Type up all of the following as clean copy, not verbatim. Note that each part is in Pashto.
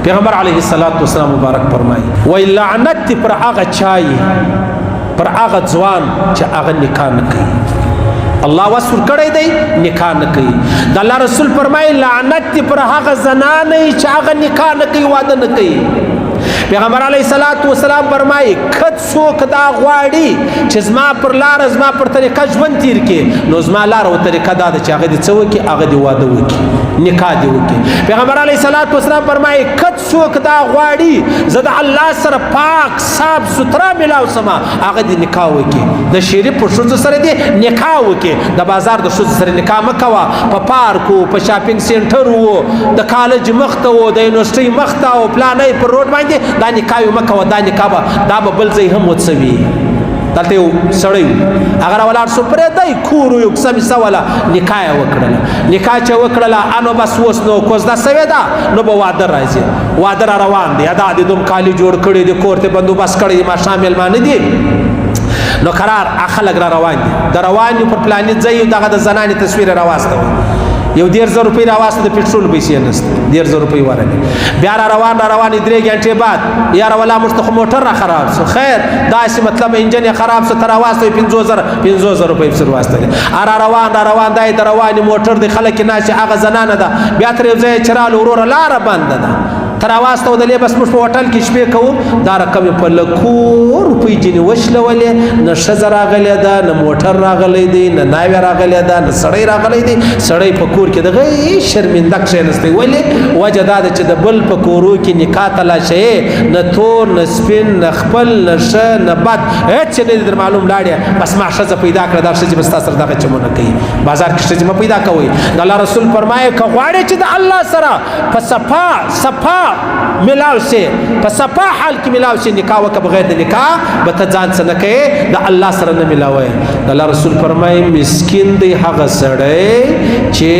پیغمبر علیه الصلاۃ والسلام مبارک فرمایي، وای لعنت پر هغه چای، پر هغه ځوان چې هغه نکاح نه کوي. الله وسور کړی دی نکاح نه کوي. د الله رسول فرمایي لعنت پر هغه زنانه چې هغه نکاح نه کوي، واده نه کوي. پیغمبر علیه الصلاۃ والسلام فرمایي که څوک دا غواړي چې زما پر لار، زما پر طریقه ژوند تیر کړي، نو زما لار او طریقه دا ده چې هغه دې څه وکړي؟ هغه دې واده وکړي، نکاح دې وکړي. پیغمبر علیه الصلاۃ والسلام فرمایي که څوک دا غواړي زه د الله سره پاک صاف سوتره ملاو سما، هغه دې نکاح وکړي، د شریف په ښځو سره دې نکاح وکړي. د بازار د ښځو سره نکاح مه کوه، په پارکو، په شاپینګ سینټر وو، د کالج مخته وو، د یونیورسټۍ مخته او پلانې پر روډ باندې دا نکاح مه کوه. دا نکاح به دا به بل ځای هم وڅوي. دلته یو سړی و، هغه راولاړ سو، پرېږدی کور یو کیسه میسه وله، نکاح یې وکړله. نکاح چې وکړله انو بس اوس نو کوزده سوې ده، نو به واده راځي. واده را روان دی، دا د دوم کالي جوړ کړي دي، کور ته بندوبست کړی دی، ماښام مېلمانه دي، نو قرار خلک را روان دي. د روان پر پلاني ځای دغه د زنانې تصویر راواستوه، یو 13000 روپۍ راواسته، د پټرول پیسې نشته، 13000 روپۍ ورغلې. بیا را روان را روان، 3 ګنټې بعد یاره ولا موږ ته خو موټر را خراب سو، خیر داسې مطلب انجن یې خراب سو، ته راواسته 5000 روپۍ پسې واستلې. را روان را روان دی، د روانې موټر دی، خلک یې ناست، هغه زنانه ده. بیا تر یو ځایه چې رالو، وروره لاره بنده ده، ته راواستودلې، بس موږ په هوټل کې شپې کوو. دا رقم یې په لکو روپۍ ځینې وشلولې، نه ښځه راغلې ده، نه موټر راغلی دی، نه ناوې راغلې ده، نه سړی راغلی دی. سړی په کور کې دغه شرمنده کښېنستی. ولې؟ وجه دا ده چې د بل په کورو کې نکاح تلاشوې، نه تور نه سپین، نه خپل نه ښه نه بد، هېڅ نه دي در معلوم. لاړې بس ما ښځه پیدا کړه، دا ښځې به ستا سره دغه چمونه کوي. بازار کې ښځې مه پیدا کوئ. د الله رسول فرمایي که غواړې چې د الله سره په صفا صفا ملاو سي، په صفا حال کې ملاو سي، نکاح وکړه، بغیر د نکاح به ته ځان څه نه کوې، د الله سره نه ملاوي. د الله رسول فرمایي مسکین دی هغه سړی چې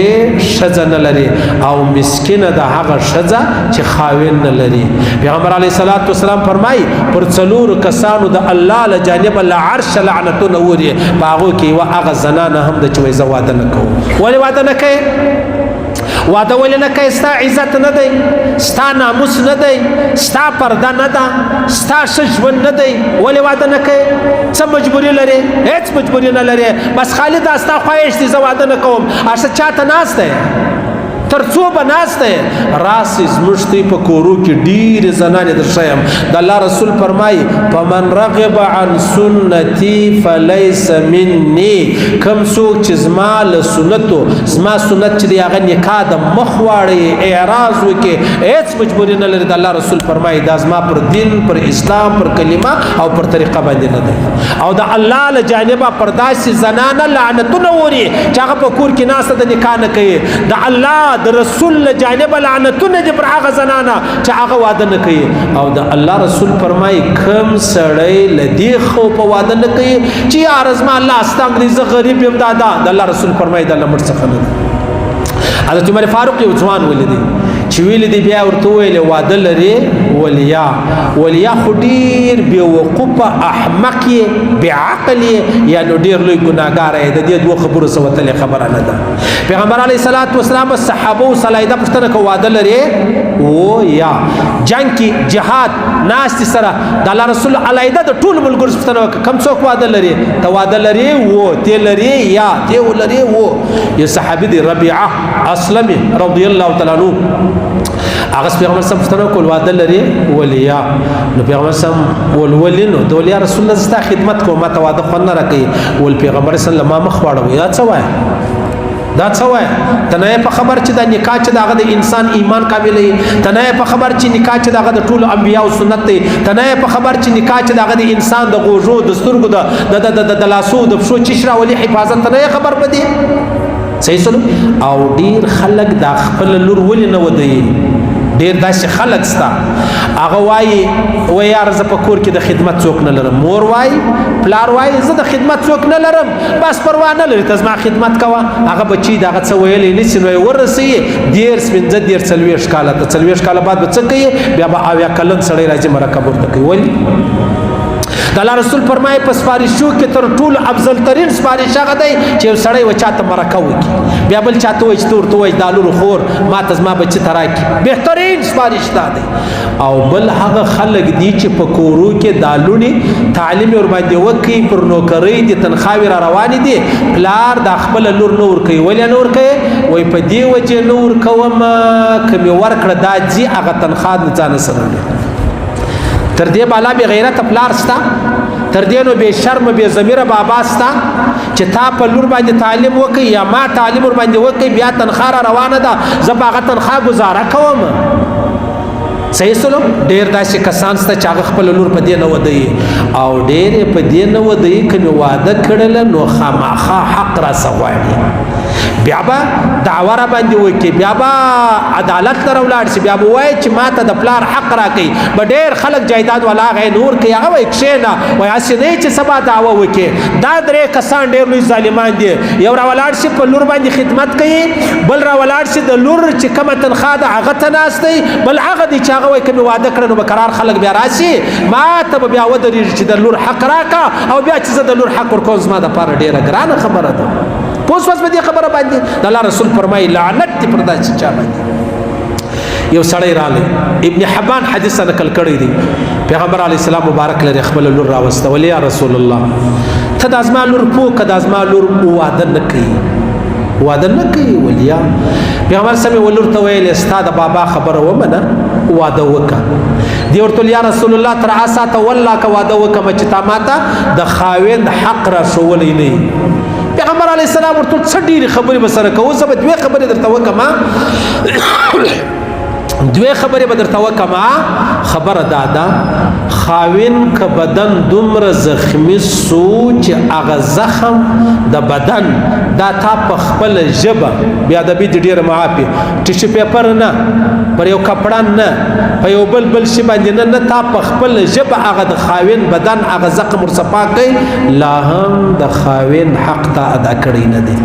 ښځه نه لري، او مسکینه ده هغه ښځه چې خاوند نه لري. پیغمبر علیه الصلاة والسلام فرمایي پر څلورو کسانو د الله له جانبه له عرشه لعنتونه اوري، په هغو کې یوه هغه زنانه هم ده چې وایي زه واده نه کوم. ولې واده نه کوې؟ واده ولې نه کوې؟ ستا عزت نه دی، ستا ناموس نه دی، ستا پرده نه ده، ستا ښه ژوند نه دی، ولې واده نه کوې؟ څه مجبوري لرې؟ هېڅ مجبوري نه لرې، بس خالي دا ستا خواهش دی زه واده نه کوم. ښه چاته ناست دی؟ تر څو به ناست دی؟ راسي زموږ دی په کورو کې ډېرې زنانې در ښیم. د الله رسول فرمایي فمن رغب عن سنتي فلیس مني، کوم څوک چې زما له سنتو، زما سنت چې دی هغه نکاح د مخ واړوي، اعراض وکړي، هېڅ مجبوري نه لري، د الله رسول فرمایي دا زما پر دین، پر اسلام، پر کلمه او پر طریقه باندې نه دی. او د الله له جانبه پر داسې زنانه لعنتونه اوري چې هغه په کور کې ناسته د نکاح نه کوي. د الله د رسول له جانبه لعنتونه دي پر هغه زنانه چې هغه واده نه کوي. او د الله رسول فرمایي کوم سړی له دې خوفه واده نه کوي چې یاره زما الله ستنګ دی، زه غریب یم، دا دا د الله رسول فرمایي د الله موږ څخه نه دی. حضرت عمر فاروق یو ځوان ولیدی چې ویلې دی، بیا ورته وویل واده لرې؟ ولیا ولیا خو ډېر بېوقوفه احمق یې، بېعقل یې، یا نو ډېر لوی ګناهګار یې. د دې دوو خبرو څه وتلې خبره نه ده. پیغمبر علیه الصلاة والسلام صحابو سلایده پوښتنه کوي واده لرې؟ و یا جنگ کې جهاد ناستې سره د الله رسول علیده د ټولو ملګرو پوښتنه وکړه کوم څوک واده لري؟ ته واده لرې؟ و ته لرې؟ یا ته ولرې؟ و یو صحابي دی ربیعه اسلمي رضی الله تعالی عنہ، هغه پیغمبر سم پوښتنه کول واده لري؟ ولیا. نو پیغمبر سم ولولې نو د ولیا رسول الله ستا خدمت کوم، ما ته واده خو نه راکوي. ول پیغمبر صلی الله مخ واړوي، دا څه وایې؟ دا څه وایې؟ ته نه یې په خبر چې دا نکاح چې د هغه د انسان ایمان کاملوي؟ ته نه یې په خبر چې نکاح چې د هغه د ټولو انبیاو سنت دی؟ ته نه یې په خبر چې نکاح چې د هغه د انسان د غوږو، د سترګو، د لاسو، د پښو چش راولي حفاظت؟ ته نه یې خبر په دې؟ صحیح سلو. او ډیر خلک دا خپل لور ولې نه ودوي؟ ډیر داسې خلک ستا هغه وایي و یار زه په کور کې د خدمت څوک نه لرم، مور وایي پلار وایي زه د خدمت څوک نه لرم، بس پروا نه لري ته زما خدمت کوه. هغه بچی د هغه څه ویلی نه سي نو یې ورسوي 30 35 40 کاله ته، 40 کاله بعد به څه کوي؟ بیا به 70 کلن سړی راځي مرکه ورته کوي. ولې؟ د الله رسول فرمایي په سپارښو کې تر ټولو افضل ترین سپارښ هغه دی چې یو سړی و چاته مرکه وکړي، بیا بل چاته وایي چې ته ورته وایي دا لور خور ما ته زما بچي ته راکړي، بهترین سپارښ دا دی. او بل هغه خلک دي چې په کورو کې دا لوڼې تعلیم یې ورباندې وکړي، پر نوکرۍ دي، تنخواوې را روانې دي، پلار دا خپله لور نه ورکوي. ولې نه ورکوي؟ وایي په دې وجې نه ورکوم که مې ورکړه دا ځي هغه تنخوا له ځانه سره وړي. تر دې بالا بې غیرته پلار سته، تر دې نو بې شرم بې ضمیره بابا سته چې تا په لور باندې تعلیم وکړي یا ما تعلیم ور باندې وکړي، بیا تنخوا را روانه ده، زه په هغه تنخوا ګزاره کوم. صحیح سلو؟ ډېر داسې کسان سته چې هغه خپله لور په دې نه ودوي، او ډېر یې په دې نه ودوي که مې واده کړله نو خامخا حق راڅخه غواړي، بیا به دعوه را باندې وکړي، بیا به عدالت ته راولاړ شي، بیا به وایي چې ما ته د پلار حق راکوي. به ډېر خلک جایداد والا هغه یې نور کوي، هغه وایي کښېنه، وایي هسې نه چې سبا دعوه وکړي. دا درې کسان ډېر لوی ظالمان دي. یو راولاړ شي په لور باندې خدمت کوي، بل راولاړ شي د لور چې کومه تنخوا ده هغه ته ناست دی، بل هغه دی چې هغه وایي که مې واده کړه نو به قرار خلک بیا راشي ما ته به بیا ودرېږي چې د لور حق راکړه، او بیا چې زه د لور حق ورکوم زما دپاره ډېره ګرانه خبره ده. پوه شوئ په دې خبره باندې؟ د الله رسول فرمایي لعنت دې پر داسې چا باندې. یو سړی راغی، ابن حبان حدیث نقل کړی دی، پیغمبر علیه السلام مبارک لري خپله لور راوسته، ولې یا رسول الله ته د زما لور پوه که د زما لور واده نه کوي، واده نه کوي. ولیا پیغمبر سمې ولور ته ویلې ستا د بابا خبره ومنه واده وکړه. دی ورته یا رسول الله تر اسا ته والله که واده وکړم چې تا ماته د خاوند حق را ښوولی نه. پیغمبر علیه السلام ورته څه ډېرې خبرې به سره کوو، زه به دوې خبرې درته وکړم، دوې خبرې به درته وکړم. خبره دا ده خاوند که بدن دومره زخمی سو چې هغه زخم د بدن دا تا په خپله ژبه بې ادبي دې ډېره معافي، ټیشو پیپر نه، پر یو کپړه نه، په یو بل بل شي باندې نه، نه تا په خپله ژبه هغه د خاوند بدن هغه زخم ورصفا کوي، لا هم د خاوند حق تا ادا کړی نه دی.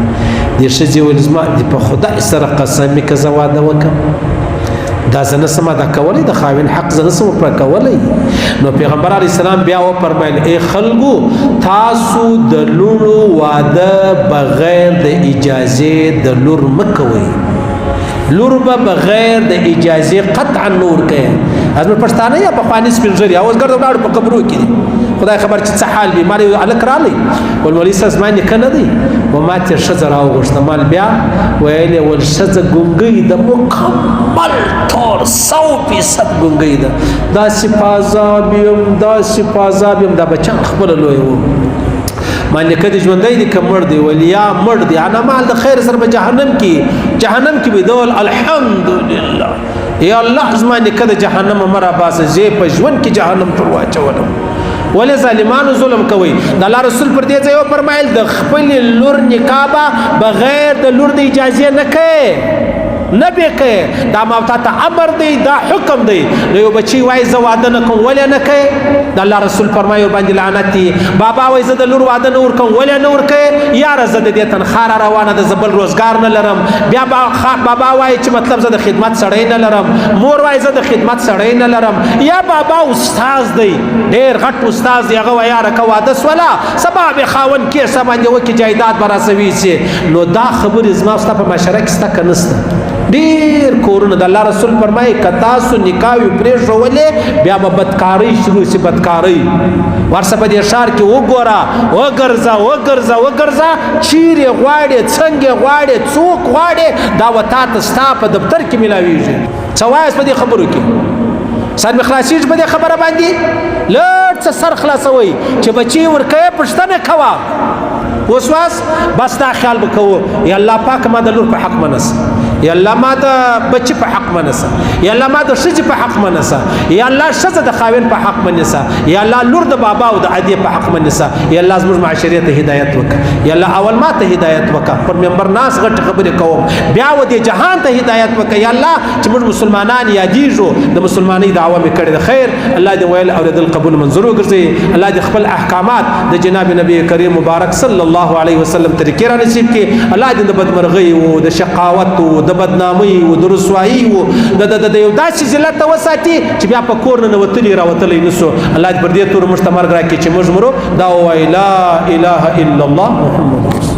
دې ښځې ویل زما دې په خدای سره قسم که زه واده وکړم دا زه نه سم ادا کولی، د خاوند حق زه نه سم پوره کولی. نو پیغمبر علیه السلام بیا وفرمایل ای خلکو تاسو د لوڼو واده بغیر د اجازې د لور مه کوئ، لور به بغیر د اجازې قطعا نه ورکوي. زموږ پښتانه یا پخواني سپین ږیري اوس ګرده ولاړو په قبرو کې دي، خدای خبر چې څه حال وي. مال یو هلک راغی ول مولوي صاحب زما نیکه نه دی، و ما ترې ښځه راوغوښته، مال بیا ویل یې ول ښځه ګونګۍ ده، مکمل طور 100% ګونګۍ ده، داسې په عذاب یم، داسې په عذاب یم. دا بچیان خپله لوی وو. ما نیکه دې ژوندی دی که مړ دی؟ ویل یا مړ دی. انا مال د خیر سره په جهنم کې، جهنم کې به دول. الحمدلله یا الله زما نیکه د جهنم مه راباسه، زه په ژوند کې جهنم ته واچولم. ولې ظالمانو ظلم کوي؟ د الله رسول پر دې ځای وفرمایل د خپلې لور نکاح به بغیر د لور د اجازې نه کوې، نه به کوې. دا ما تا ته امر دی، دا حکم دی. نو یو بچی وایي زه واده نه کوم، ولې نه کوې؟ د الله رسول فرمایي ورباندې لعنت دی. بابا وایي زه د لور واده نه ورکوم، ولې نه ورکوې؟ یاره زه د دې تنخوا را روانه ده، زه بل روزګار نه لرم. بیا بابا وایي چې مطلب زه د خدمت سړی نه لرم، مور وایي زه د خدمت سړی نه لرم. یا بابا استاد دی، ډېر غټ استاد دی، هغه وایي یاره که واده سوله سبا به خاوند کیسه باندې وکړي، جایداد به راسوي سي. نو دا خبرې زما ستا په معاشره کې سته که نه سته؟ ډېر کورونه د الله رسول فرمایي که تاسو نکاح وي پرېښولې بیا به بدکارۍ شروع سي. بدکارۍ ورسه په دې ښار کې وګوره، وګرځه وګرځه وګرځه، چیرې غواړې، څنګه غواړې، څوک غواړې، دا به تا ته ستا په دفتر کې میلاویږي. څه وایاست په دې خبرو کې؟ سر مې خلاصېږي په دې خبره باندې؟ لږ څه سر خلاصوئ چې بچي ورکوې پوښتنه کوه. وسواس بس دا خیال به کوو یا الله پاک ما د لور په حق منسه، یا الله ما د بچي په حق منسه، یا الله ما د ښځې په حق منسه، یا الله ښځه د خاوند په حق منسه، یا الله لور د بابا او د ادې په حق منسه، یا الله زموږ معاشرې ته هدایت وکړه، یا الله اول ما ته هدایت وکړه، پر منبر ناس غټ خبرې کوم، بیا و دې جهان ته هدایت وکړه. یا الله چې موږ مسلمانان یادېږو، د مسلمانۍ دعوه مې کړې ده. خیر الله دې ویل اورېدل قبول منظور وګرځوي. الله دې خپل احکامات د جناب نبی کریم مبارک صلی الله علیه وسلم طریقې را نصیب کړي. الله دې د بدمرغۍ او د شقاوت او د د بدنامۍ او د رسوایي او د د د یو داسې ذلت وساتي چې بیا په کور نه وتلی راوتلی نسو. الله دې پر دې تور موږ ته مرګ راکړي چې موږ مرو دا وایي لا اله الا الله محمد.